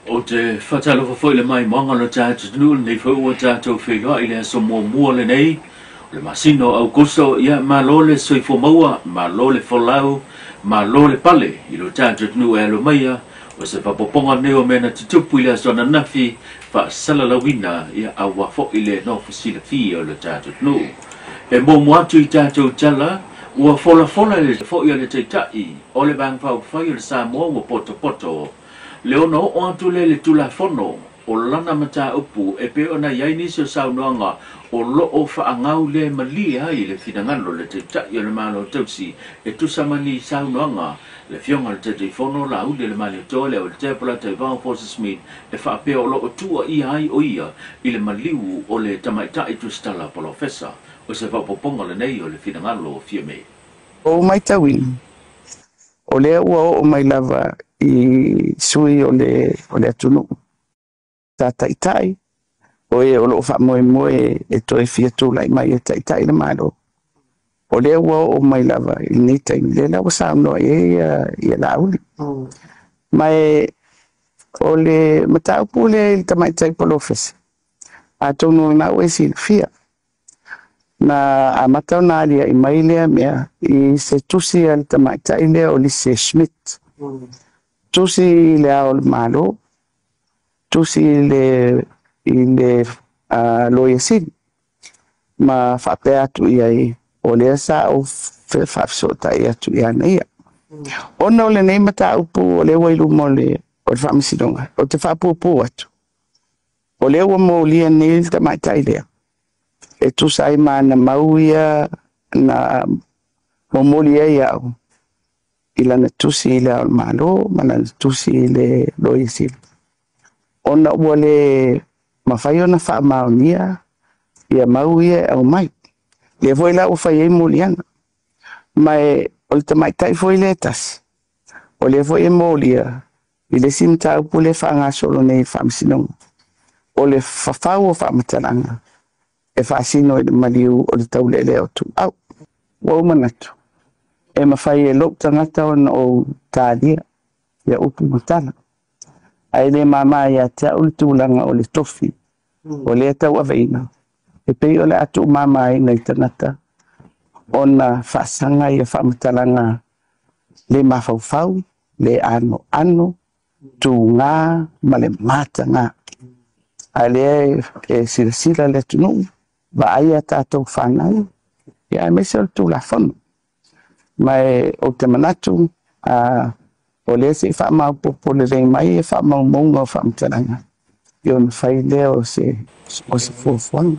Ou te faatalofa foi i le maimoaga o le tatou atunuu i lenei foi ua tatou feiloai i le aso muamua lenei o le masina o Aukuso. Ia, malo le soifua maua, malo le folau, malo le pale i lo tatou atunuu e alo maia. O se faaopoopoga lenei o mea na tutupu i le aso ananafi faasalalauina, ia, aua foi le nofo silafia o le tatou atunuu. E muamua atu i tatou tala, ua folafola le foi a le Taitai o le Vaega Faaupufai o le Samoa ua Potopoto le ono oo atu lea i le Tulafono o lana mataupu e pei ona i ai nisi o saunoaga o lo o faagau le malie ai le finagalo o le Taitai o le Malo Tausi e tusa ma ni saunoaga le Afioga i le Taitaifono Laaulialemalietoa Leuatea Polataivao Fosi Smith e faapea o lo o tuuaia ai o ia i le maliu o le tamaitai tusitala polofesa. O se faaopoopoga lenei o le finagalo o Fiame. Ua ou matauina, o lea ua oo mai lava i sui o le atunuu sa taitai, o e o loo faamoemoe e toe fia tulai mai e taitai le Malo. O lea ua oo mai lava i lenei taimi, lea la ua saunoa i ai ia Laauli. Ma e o le mataupu lea i le tamaitai polofesa, atonu o lena ua e silafia, na amata ona alia'i mai lea mea i se tusi a le tamaitai lea o Lise Schmidt. Tusi i le Ao o le Malo, tusi i le Loia Sili, ma faapea atu i ai, o lea sa ou faafesootai atu ia ia. Ona o lenei mataupu o lea ua i luma o le Faamasinoga, ou te faapuupuu atu, o lea ua molia nei le tamaitai lea, e tusa ai ma ana mau ia na momoli ai au i lana tusi i le Ao o le Malo ma lana tusi i le Loia Sili. Ona ua le mafai ona faamaonia ia mau ia e aumai. Lea foi la ua fai ai moliaga. Ma e, o le tamaitai foi lea e tasi, o lea foi e molia i le isi mataupu lea e faagasolo nei i le Faamasinoga. O le fafau o faamatalaga e faasino i le maliu o le taulealea o tuau. Ua ou manatu, e mafai e lou tagata ona ou talia ia upu ma tala. Ae le mama ia te au le tulaga o le tofi o lea tauaveina, e pei o le a tuumamaina i tagata ona faasaga ia faamatalaga le mafaufau, le anoano, tuga ma le mataga. A lea e silasila le atunuu, vaai a tatou fanau, ia aemaise o le Tulafono. Ma e ou te manatu, o lea se i faamaopoopo lelei mai e faamaumauga o faamatalaga, ia ona fai lea o se fuafuaga.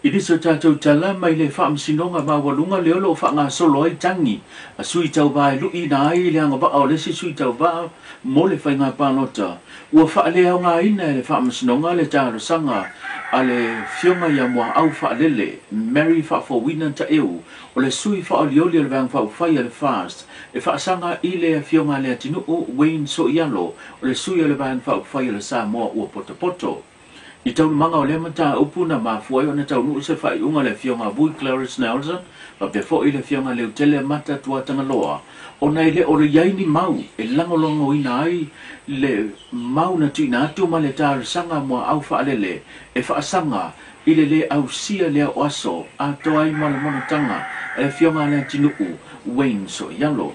I nisi o tatou tala mai le Faamasinoga Maualuga lea o lo o faagasolo ai tagi a sui tauvā e luiina ai le agavaa o le isi sui tauvā mo le faiga palota, ua faaleaogaina e le Faamasinoga le talosaga a le Afioga ia Muaau Faalele Mary Faafouina Taeu, o le sui faaolioli o le Vaega Faaupufai a le FAST, e faasaga i le Afioga a Leatinuu Wayne Soialo, o le sui o le Vaega Faaupufai a le Samoa ua Potopoto. I taualumaga o lea mataupu na mafua ai ona taunuu se faaiuga le Afioga Vui Clarence Nelson faapea foi le Afioga Leutele Mata Tuatagaloa, ona e le o i ai ni mau e lagolagoina ai le mau na tuuina atu ma le talosaga Muaau Faalele e faasaga i le lē ausia lea o aso atoa ai ma le monotaga a le Afioga a Leatinuu Wayne Soialo.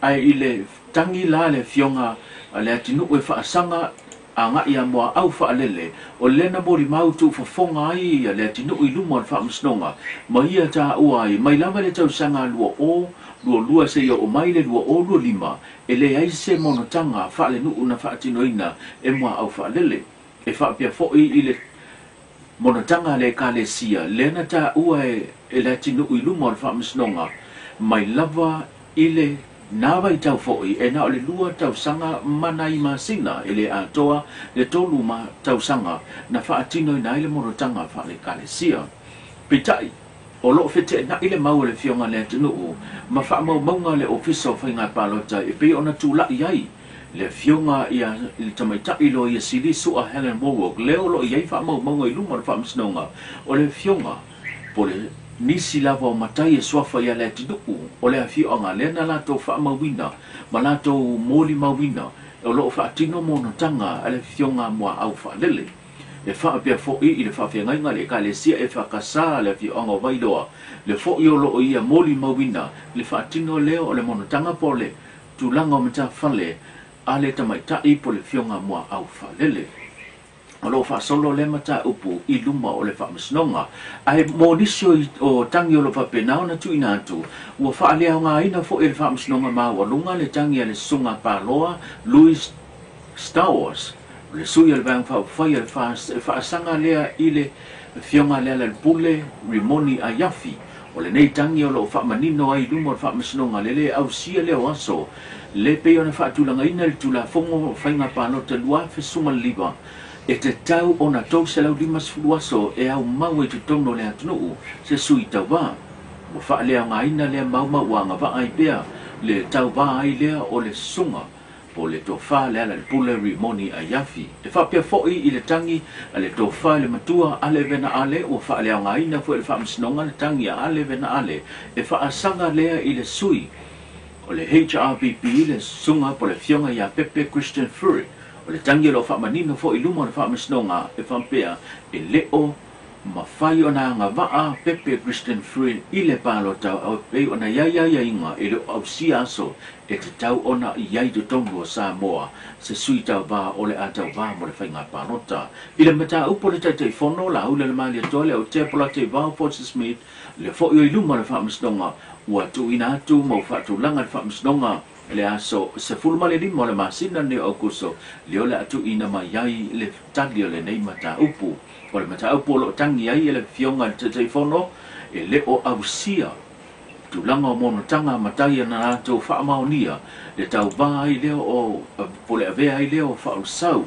Ae i le tagi la le Afioga a Leatinuu e faasaga agai ia Muaau Faalele, o lea na molimau tuufofoga ai ia Leatinuu i luma o le Faamasinoga ma ia taua ai mai lava le tausaga 2022 seia oo mai le 2025 e leai se monotaga faalenuu na faatinoina e Muaau Faalele. E faapea foi i le monotaga a le Ekalesia lea na taua e Leatinuu i luma o le Faamasinoga mai lava i le na vaitau foi e na o le 2 tausaga ma nai masina e le atoa le 3 ma tausaga na faatinoina ai le monotaga faale-Ekalesia. Peitai, o loo feteenai le mau o le Afioga Leatinuu ma faamaumauga le Ofisa o Faiga Palota e pei ona tulai ai le Afioga ia le tamaitai Loia Sili Sua Helen Wallwork, lea o loo i ai faamaumauga i luma o le Faamasinoga o le Afioga po le Nisi lava o matai e suafa ia Leatinu'u o le afioaga lea na latou faamauina ma latou molimauina o lo o faatino monotaga a le Afioga Muaau Faalele. E faapea foi i le faafeagaiga a le Ekalesia EFKS a le afioaga o Vailoa, le foi o lo o ia molimauina le faatino lea o le monotaga po o le tulaga o matafale a le tamaitai po o le Afioga Muaau Faalele. O lo o faasolo lea mataupu i luma o le Faamasinoga. Ae mo nisi o tagi o lo o faapena ona tuuina atu, ua faaleaogaina foi e le Faamasinoga Maualuga le tagi a le Susuga Paloa Louis Stowers, o le sui o le Vaega Faaupufai a le FAST, e faasaga lea i le Afioga Lealailepule Rimoni Aiafi. O lenei tagi o lo o faamanino ai i luma o le Faamasinoga le lē ausia lea o aso le pei ona faatulagaina i le Tulafono o Faiga Palota 2019, e tatau ona 350 aso e aumau ai totonu o le atunuu se sui tauvā. Ua faaleaogaina lea mau ma ua agavaa ai pea le tauvā ai lea o le susuga po o le Tofa Lealailepule Rimoni Aiafi. E faapea foi i le tagi a le Tofa i le Matua Ale Vena Ale, ua faaleaogaina foi e le Faamasinoga le tagi a Ale Vena Ale e faasaga lea i le sui o le HRPP, le susuga po o le Afioga ia Pepe Christian Fury. O le tagi o lo o faamanino foi i luma o le Faamasinoga e faapea e le o mafai ona agavaa Pepe Christian Fury i le palota e pei ona i ai aiaiga e le o ausia aso e tatau ona i ai i totonu o Samoa se sui tauvā o le a tauvā mo le faiga palota. I le mataupu a le Taitaifono, Laula le Malietoa le Aotea Polate Vao Fortune Smith, le foi o i luma o le Faamasinoga, ua tuuina atu ma ua faatulaga le Faamasinoga le aso 15 o le masina lenei o Aokuso, lea o le a tuuina mai ai le tali o lenei mataupu. O le mataupu o lo o tagi ai e le Afioga i le Taitaifono e le o ausia tulaga o monotaga matai na latou faamaonia le tauvā ai lea o po le avea ai lea o Faaulesau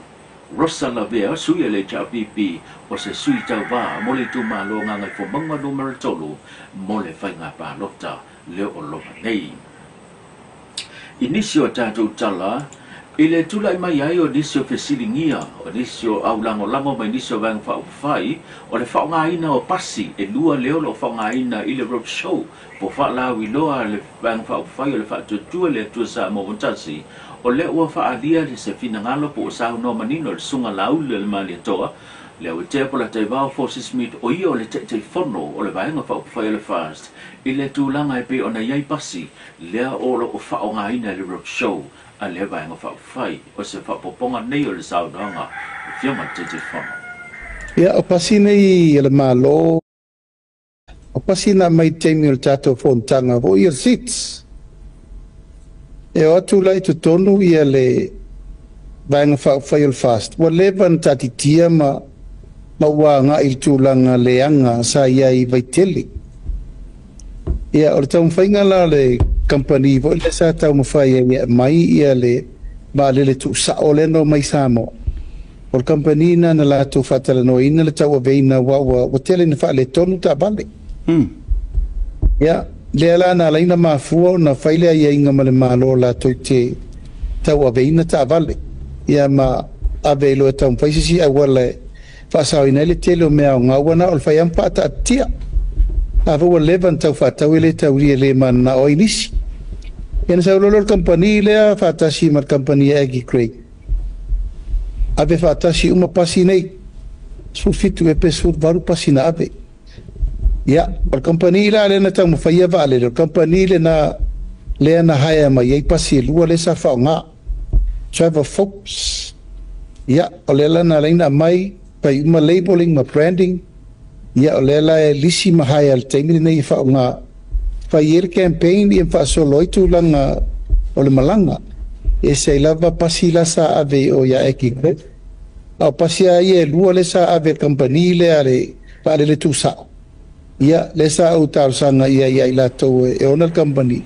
Rosa Lavea, sui a le HRPP, o se sui tauvā mo le itumalo Gagaifomauga Numera 3 mo le faiga palota lea o loma nei. I nisi o tatou tala, i le tulai mai ai o nisi o fesiligia, o nisi o aulagolago mai nisi o Vaega Faaupufai, o le faaaogaina o pasi e lua lea o lo o faaaogaina i le road show po o faalauiloa a le Vaega Faaupufai o le Faatuatua i le Atua Samoa ua Tasi, o lea ua faaalia se finagalo po ua saunoa manino le Susuga Laauli o le Malietoa, le Auatea po o Lataivao Forces Smith, o ia o le Taitaifono o le Vaega Faaupufai o le FAST, i le tulaga e pei ona i ai pasi lea o lo o faaaogaina i le road show a lea Vaega Faaupufai. O se faaopoopoga nei o le saunoaga a le Afioga i le Taitaifono. Ia, o pasi nei a le Malo, o pasi na aumai i le taimi o le tatou fonotaga foi o le SIDS. E o atu la i totonu ia le Vaega Faaupufai o le FAST, ua leva ona taatitia ma ma ua agai i le tulaga leaga sa i ai i Vaitele. Ia, o le taumafaiga la o le kamupani foi lea sa taumafai ai e aumai ia le vaalele tuusao lea na omai i Samoa, o le kamupani lena na latou faatalanoaina le tauaveina aua ua ua tele ina faaletonu taavale. Ia, lea la na ala ai ona mafua ona fai le aiaiga ma le Malo latou te tauaveina taavale, ia ma ave ai loa e taumafai se isi auala e faasaoina ai le tele o mea aoga, ua na o le fai lava ma faataatitia. A foi ua leva ona tau faatau e le taulia e le mananao ai nisi. Ia na sau loa lea o le kamupani lea faatasi ma le kamupani a Aggie Craig. Ave faatasi uma pasi nei, 17 ea pe 18 pasi na ave. Ia, o le kamupani la lea na taumafaia vaalele, o le kamupani lena lea na hire mai ai pasi e lua lea sa faaaoga, Trevor Forbes. Ia, o lea la na ala ai ona aumai, fai uma labelling ma branding. Ia, o lea la e lisi ma hire i le taimi lenei e faaaoga, fai ai le campaign ia ma faasolo ai tulaga o le malaga. E ese ai lava pasi la sa ave i o ia Aggie Group, a o pasi lava ia e lua lea sa ave e le kamupani lea a le vaalele tuusao. Ia, lea sa ou talosaga i ai ia i latou e ona le kamupani,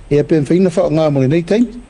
ia pe mafai ona faaaoga mo lenei taimi.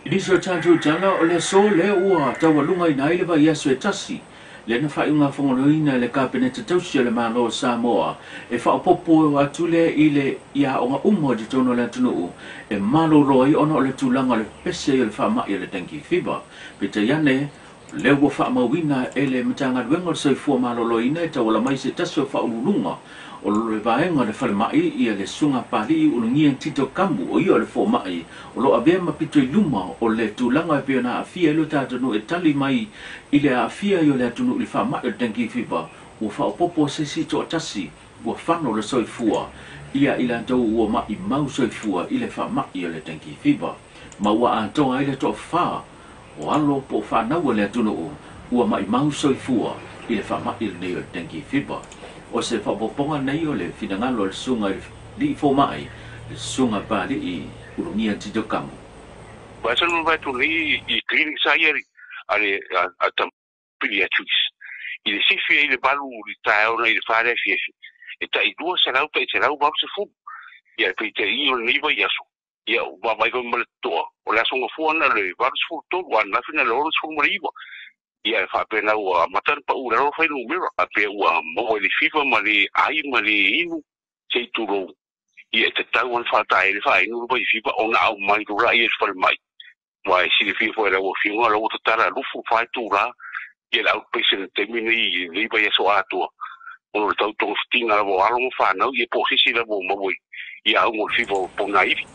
I nisi o tatou tala, o le aso lea ua taualugaina ai le vaiaso e tasi, lea na faaiugafonoina e le Kapeneta Tausi a le Malo o Samoa e faaopoopo atu lea i le i aoga uma i totonu o le atunuu e malolo ai ona o le tulaga o le pese ai o le faamai o le dengue fever. Peitai ane, Lea ua faamauina e le Matagaluega o le Soifua Maloloina e tauala mai se tasi o faauluuluga o le vaega o le falemai ia le Susuga Papali'i Ulugia Tito Kamu, o ia o le fomai o lo o avea ma pito i luma o le tulaga e pei ona aafia ai lo tatou atunuu e tali mai i le aafia ai o le atunuu i le faamai o le dengue fever. Ua faaopoopo se isi toatasi ua fano le soifua ia i latou ua maʻimau soifua i le faamai o le dengue fever, ma ua atoa ai le toafā o alo po o fanau a le atunuu ua maʻimau soifua i le faamai lenei o le dengue fever. O se faaopoopoga nei o le finagalo o le Susuga i le Alii Fomai, le Susuga Papali'i Ulugia Tito Kamu. Vae sala ma vae nei i clinic sa ia a le a pediatrics i le sifi ai le 8 i taeao nei i le 4 le afiafi e tai 200 tai 180. Ia peitai o lenei vaiaso, ia vaavaai foi ma le totoa, o le aso gafua na le 83 ananafi na le 69. Ia e faapena ua amata ona pau i lalo fuainumera a pea ua maua i le fiva ma le ai ma le inu se i tulou. Ia e tatau ona faataele faainu le vai fiva ona aumai lola ia i le falemai, ua e silafia foi e lau afioga lau ua tatala lufu 4 itulā ia le outpatient taimi nei i lenei vaiaso atoa, ona o le tau togafitiga lava o alo ma fanau ia po o se isi lava ua maua i auga o le fiva o ponaili.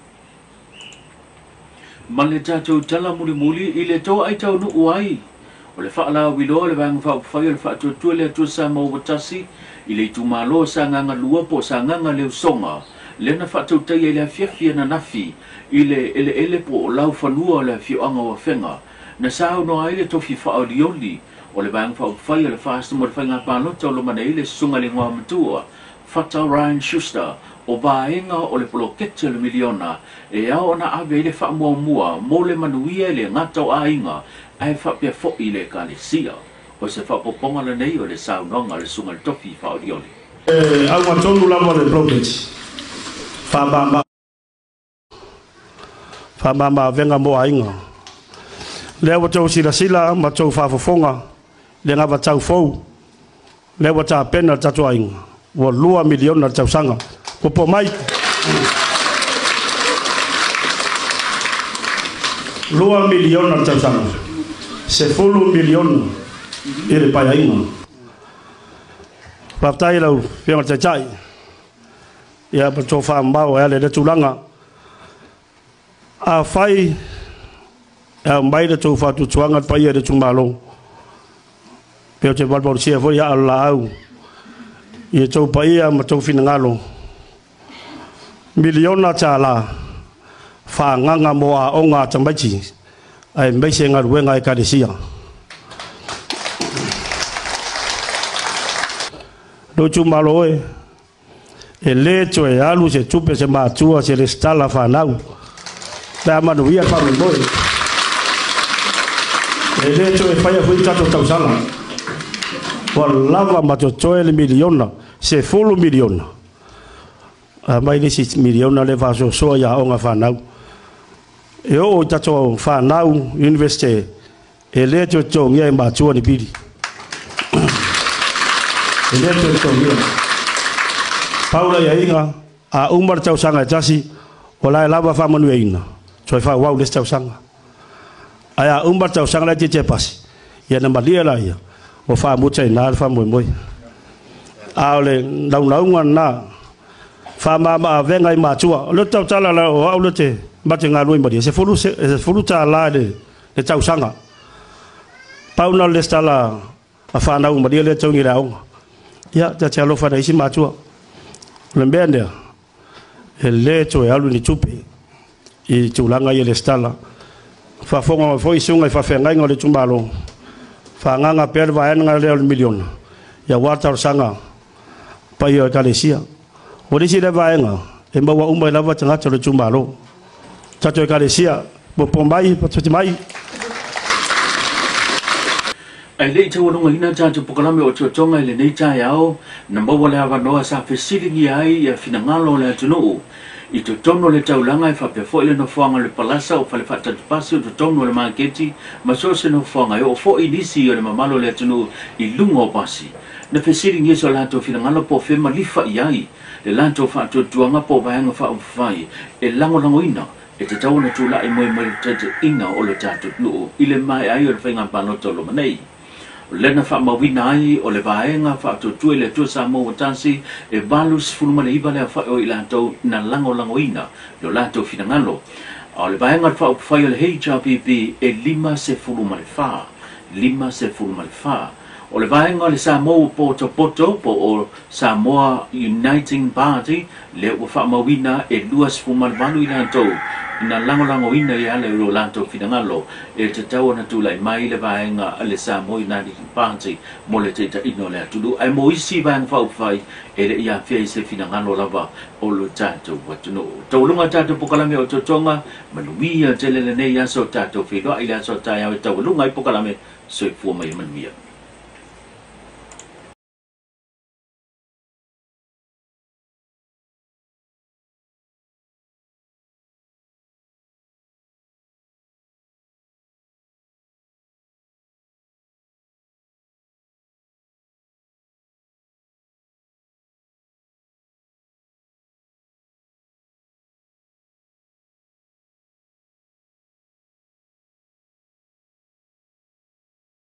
Ma le tatou tala mulimuli i le toai taunuu ai o le faalauiloa le Vaega Faaupufai o le Faatuatua le Atua Samoa ua Tasi i le itumalo Sagaga 2 po o Sagaga le Usoga, lea na faatautaia i le afiafi ananafi i le eleele po o laufanua o le afioaga o Afega, na saunoa ai le tofi faaolioli o le Vaega Faaupufai o le FAST mo le faiga palota o loma nei, le Susuga i le Igoamatua Fata Ryan Schuster, o vaega o le poloketi o le miliona e ao ona ave i le faamuamua mo le manuia i le gata o aiga ae faapea foʻi le ekalesia. O se faaopoopoga lenei o le saunoaga a le Susuga i le tofi faaolioli. E augatonu lava le poloketi faamama faamama avega mo aiga lea ua tou silasila ma tou faafofoga le gavatau fou lea ua tapena le tatou aiga ua 2 miliona le tausaga popo mai 2 miliona le tausaga 10 miliona i le paeaiga. Faafetai lau Afioga le Taitai ia ma tou faamamao e ale le tulaga afai e aumai le tou faatuatuaga le paia i le itumalo pe o te valuvalusia foi aa o le laau ia tou paia ma tou finagalo miliona tālā faaagaga mo aoga a tamaiti ae maise galuega a ekalesia. Lou itumalo oe e lē toe alu se tupe se matua se lesitala fanau pe a manuia le faamoemoe e lē toe faia foi tatou tausaga ua lava ma totoe le miliona 10 miliona aumai le isi miliona le faasoasoa ia aoga fanau e oo i tatou fanau university e lē toe totogia e matua ni pili e lē toe totogia. Pau la iaiga a uma le tausaga e tasi o lae lava faamanuiaina toe faaauau le isi tausaga ae a uma le tausaga la tietie pasi ia na malie laia ua faamuta i le faamoemoe a o le naunauga lena faamama avega i matua o le tautala la o au le te mate galue malie 10 $10 le tausaga pau na le lesitala a fanau malie le tauni le aoga ia tate alofa na isi matua o le mea lea e lē toe alu ni tupe i tulaga ia lesitala faafofoga mai foi susuga i faafeagaiga o le itumalo faaagaga pea le vaega lea o le miliona ia aua talosaga paia o ekalesia. O le isi lea vaega e maua uma ai lava tagata o le itumalo tatou ekalesia popo mai patupati mai. Ae le i taualugaina tatou pokalame o Otootoga i lenei taeao, na maua le avanoa sa fesiligia ai ia finagalo o le atunuu i totonu o le taulaga e faapea foʻi le nofoaga o le palasa o fale faatatupasi o totonu o le maketi ma so o se nofoaga e oo foʻi nisi o le mamalu o le atunuu i luga o pasi. Na fesiligia so latou finagalo po o fea malifa i ai le latou faatuatuaga po o Vaega Faaupufai e lagolagoina E tatau ona tula'i mai le taitaiga o le tatou atunuu i le maea ai o le faiga palota o loma nei. O lea na faamauina ai o le Vaega Faatuatua i le Atua Samoa ua Tasi e 89 le aofai o i latou na lagolagoina lo latou finagalo. A o le Vaega Faaupufai o le HRPP e 54, 54. O le Vaega o le Samoa ua Potopoto po o Samoa Uniting Party lea ua faamauina e 28 i latou na lagolagoina e ala i lo latou finagalo e tatau ona tulai mai le Vaega a le Samoa United Party mo le taitaiga o le atunuu. Ae mo isi Vaega Faaupufai e le i afea i se finagalo lava o lo tatou atunuu. Taualuga tatou pokalame o totoga, manuia tele lenei aso, tatou feiloai le aso taeao e taualuga ai pokalame. Soifua mai manuia.